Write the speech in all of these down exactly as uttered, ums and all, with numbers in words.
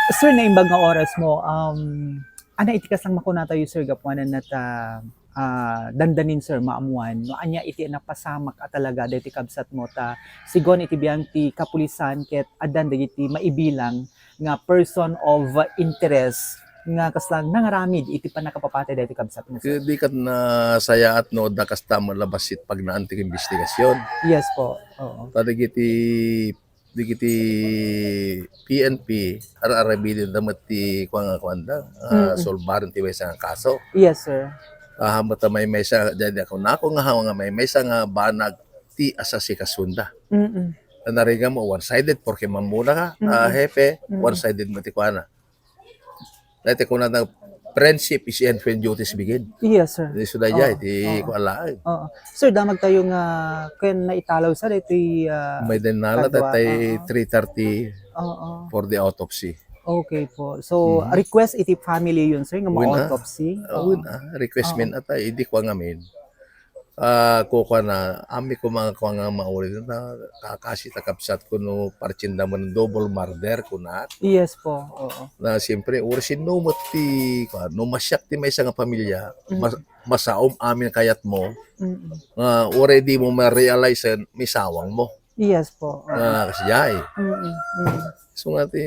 Sir, naimbag nga oras mo, um, ana iti kaslang makunatayo, sir, gapuanan na ta, ah, dandanin, sir, maammuan no ania iti napasamak a talaga daytoy kabsat mo ta sigun iti biang ti kapulisan ket addan dagiti maibilang nga person of interest nga kasla nangaramid iti pannakapapatay daytoy kabsat mo, sir? Di ket nasayaat no adda kasta met la bassit pagnaan ti imbestigasyon. Yes po. Oo. Ta dagiti, dagiti P N P, ar-aramidenda met ti kuan nga kuanda, ah, Mm-mm. solbaren ti maysa nga kaso. Yes, sir. Ah, met a maymaysa, daydi a kunako nga hawa nga maymaysa nga banag ti asasikasionda. Mm-mm. Narigat mo, one-sided, porke mammuna ka, ah, Mm-mm. hepe, Mm-mm. one-sided mo ti kuana. Daytoy kunada, friendship is end when duties begin. Yes, sir. Di su daydiay, Oo, ti oo. kuan laeng. Oo. Sir, damagtayo nga ken naitalaw sa daytoy, ah, May dinala, kadua, daytoy oo. three thirty Oo. for the autopsy. Okay po. So, Mhm. request iti family yun, sir, nga Wen, ah. ma-autopsy? Ah, Oo. wen, ah. Request Oo. min ata, idi ko ngamin. Ah, kukuana, amin ko mga kuan nga mauli na, kakasi ta kabsat ko no partinda man double murder, kunak. Yes po, oo. Na siyempre, uri sino met ti, kuan, no masiak ti maysa nga pamilya, Mm. mas-, masaom amin kayat mo, Mm. nga uri di mo ma-realize, eh, misawang mo. Yes po, oo. Nga, kasi ay. Mm, mm. So nga ti,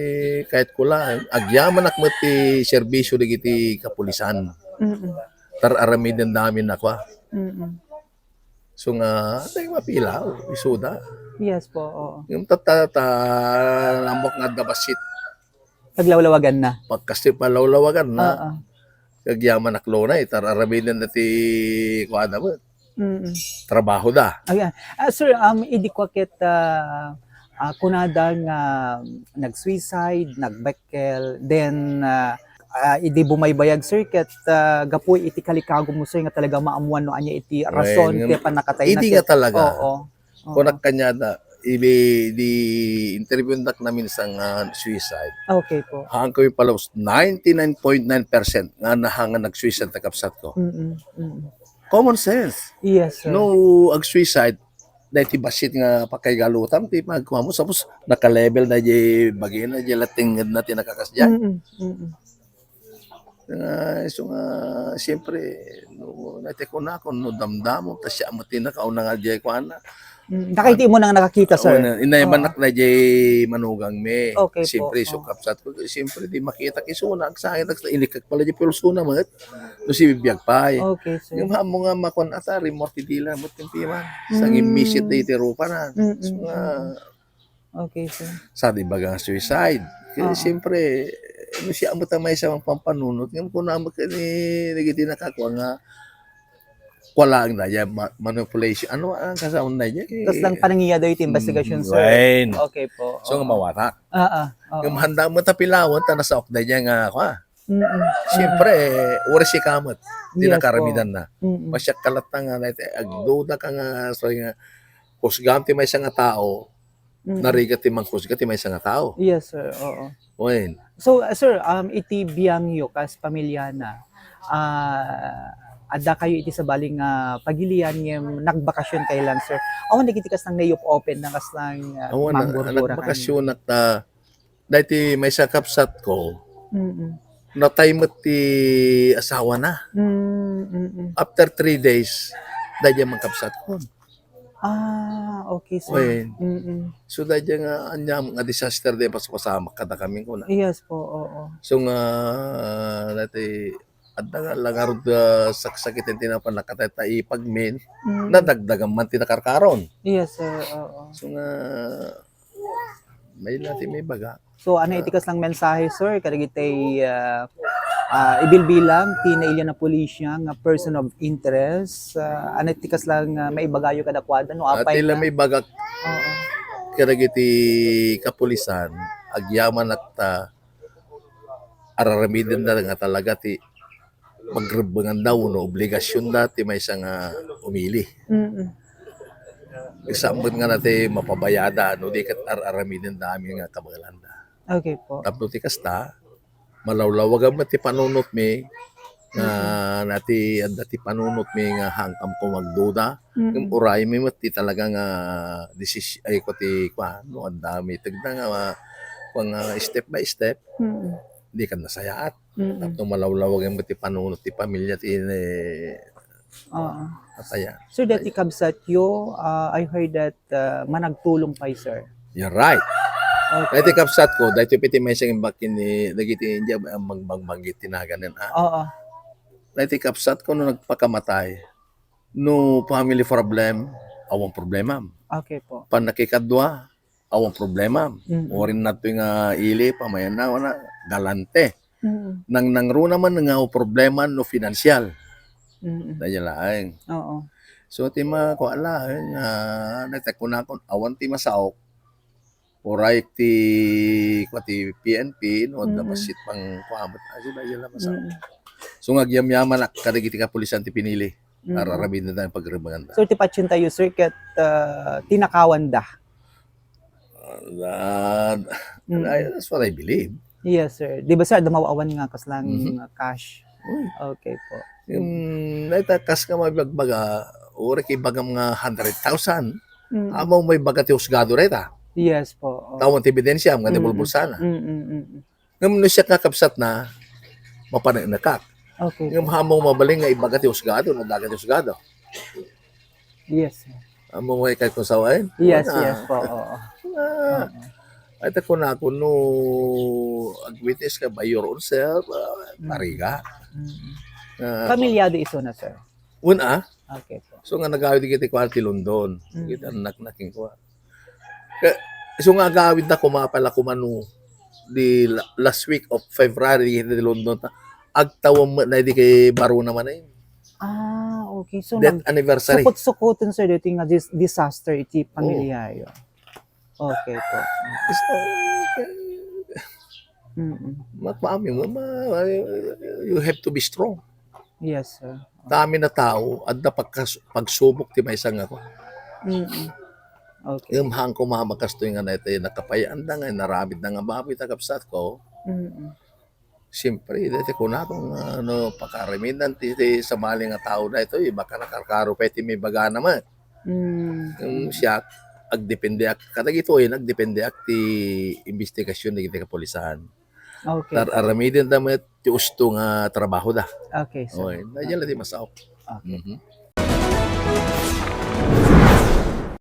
kayat ko lang, agyamanak met ti serbisyo dagiti kapulisan. Mm. Tar-aramiden namin na kwa. Mm. So nga, atay mapilaw, isuda. Yes po, oo. Yung tata-, ta-, namok nga adda bassit. Paglawlawagan na. Pagkasti palawlawagan na. Oo. Kagyaman aklona, itar-aramiden na ti kuada mo. Mm. Trabaho da. Ayan. Ah, sir, um, idi kwa ket, ah, ah, kunada nga nag-suicide, nagbekkel, then, ah, ah, idi bumaybayag, sir, ket, ah, gapu iti kalikago mo, sir, nga talaga maammuan no ania iti rason Wen, ti pannakatay na idi nga ket talaga. Oo. Oo. Kunak kaniada, ibi-, di interview-nak namin sa nga suicide. Okay po. Haan ko yung palaus, ninety-nine point nine percent nga nahangan nag-suicide ta kabsat ko. Mm-mm, mm-mm. Common sense. Yes, sir. No, ag-suicide, dahil ti bassit nga pakaigalutam, ti pagkuha mo, tapos naka-level na di bagay na, di latinged na tinakakasdian. Mm-mm, mm-mm. Nga, isu nga, siyempre, no, nati ko na, kung no damdamo, ta siya mo tinakauna nga diay kuana. Mm, dakayti imo nang nakakita, sir? Oo, na, inay Oo. manak na diay manugang mi. Okay po. Siyempre, Oo. isu kabsat ko, siyempre, di makita ki isuna, agsangit, agsa-, inikak pala di pulsuna, met. No, si bibiyag pay. Okay, sir. Yung hamo nga makuan ata, remorse ti dila, met yung pima. Sa Mm. ngimmisit na iti rupa na. Mm, So nga, mm, mm. Okay, sir. Sa di baga nga suicide. Kaya Oo. siyempre, ano siya, amo ta may sa mga pampanunot. Ngayon, kung naman ka ni, nagiti nakakwa nga, wala ang daya, ma-, manipulation. Ano ang kasaon na niya? Kaya Tas lang panangiya daw iti Mm, investigasyon, sir. Wayne. Okay po. So, Oo. nga mawata. Ah, ah. Oo. Yung handa mo tapilawan, ta nasaok na niya nga, kwa. Mm-mm. Siyempre, eh, uri si kamat. Yes po. Tinakaramidan na. Mm-mm. Masyak ka latta nga, na-, agduda ka nga, so, nga, kusgam ti maysa nga tao, Mm. narigat ti mangkusga ti maysa nga tao. Yes, sir. Oo. Wen. So, uh, sir, um, iti biangyo kas pamilyana, ah, adda kayo iti sabali nga pagilian ngem nagbakasyon kayo lang, sir. Awan dagiti kas nang nayop open na kas nang, ah, Awan, manggurgura ah, nagbakasyon kayo. At, ah, dahil ti maysa kabsat ko, Mm-mm. natay met ti asawa na. Mm, mm-mm. After three days, dahil yung mga kabsat ko. Ah, okay, sir. Wen. Mm-mm. So, daydiay nga ania nga disaster di paspasamak kada kami kuna. Yes po, oo. So nga, dati, adda nga langarod, ah, saksakiten ti napan nakatay ta ipagmin, Mm. nadagdagan man ti nakarkaron. Yes, sir. Oo. So nga, may lati may baga. So, ano Ah. iti kas lang mensahe, sir, kadagiti, ah, ah, ibilbilang ti nailian a pulisya nga person of interest? Ah, ano iti kas lang, ah, maibagayo kadakuada no At apay ila nga may bagak Oo. kadagiti kapulisan, agyamanak ta, araramiden da nga talaga ti pagrebbengan da wenno obligasyon da ti maysa nga umili. Mm. Isambet nga na ti mapabayada no di ket ar-aramiden da amin nga kabaelan da. Okay po. Tapno ti kasta, malawlawagan met ti panunot mi nga Mm. nati adda ti panunot mi nga hangkam ko magduda. Mm. Ngem uray mi met ti talaga nga desis-, ay, ko ti, kuan, no, adda mi tegda nga, ah, Kung, ah, step by step, Mm. di ka nasayaat. Mm. Tapno malawlawag ti panunot ti pamilya ti ne-, Oo. Atayan. So, dati kabsat yo, ah, I heard that, ah, managtulong pay, sir. You're right. Okay. Dati kabsat ko, dati piti may sing bakin ni, dagiti India, ang bang-, bang-, banggi tinagan yan, ah. Oo. Dati kabsat ko, no nagpakamatay, no family problem, awan problema. Okay po. Pannakikadua, awan problema. Mm. Uray nattoy nga ili, pamayan na, wala, galante. Mm. Nang nangruna man nga problema no financial. Mm. Dahil laeng. Oo. So, ti ma-, kuha laeng, ah, nagtakunakon, awan ti masaok. Uray ti, kuha ti P N P, no, Mm. dapasit pang kuha, but, ah, sila, sila masaok. Mm. So, nga agyamyaman, kadagiti kapulisan ti pinili. Mm. Ararabid na tayo pagrebangan da. So, ti patient tayo, sir, ket, ah, tinakawan da. Ah, Mm. I, that's what I believe. Yes, sir. Di ba, sir, adda maawan nga kaslang, Mhm. ah, cash? Uy. Okay po. Yung, naita, kas nga mabagbaga, uri kay bagam nga hundred thousand. Mm. Amo may baga ti husgado reta. Yes po. Oh. Tawon ti ebidensya, nga ti Mm, mm. bulbulsana. Mm, mm, mm, mm. Ngem no siak nga kabsat na, mapaneknekak. Okay. Ngem hammong mabalin nga ibaga ti husgado, no daga ti husgado. Yes, sir. Hammong way kay kusawain? Yes, Wala. Yes po, oo. Ah. Oo. Ay, ta kunako, no, agwitness ka by your own self, ah, Mm. Tariga. Mm. Ah, Pamilyado iso na, sir? Una, Okay po. So nga nagawid iti kuan ti London. Mm. Iti anak na king kuan. Ka-, so nga agawid na kuma pala kumano di la-, last week of February iti London ta. Agtawem met na di kay baro naman eh. Ah, okay. So, Death nag-, anniversary. Sukot-sukoten, sir, dito nga dis-, disaster iti pamilya yo. Okay po. Is, uh, Mm-mm. ma-, maami mo, ma-, you have to be strong. Yes, sir. Dami na tao, adda pagkas-, pagsubok ti maysa nga kuan. Mm-mm. Okay. Ngem haan ko mamakastoy nga daytoy nakapayanda nga inaramid na nga baboy ta kabsat ko. Mm-mm. Siyempre, daytoy kunako nga, ano, pakaramidan ti, ti sabali nga tao daytoy, baka nakarkaro pay ti may bagana met. Mm. Ngem siak, agdependeak, kadagitoy, nagdependeak ti imbestigasyon dagiti kapulisan. Okay. Tar-, aramiden da met ti usto nga trabaho da. Okay, sir. Okay. Nadyan lang di masaok. Okay. Mhm.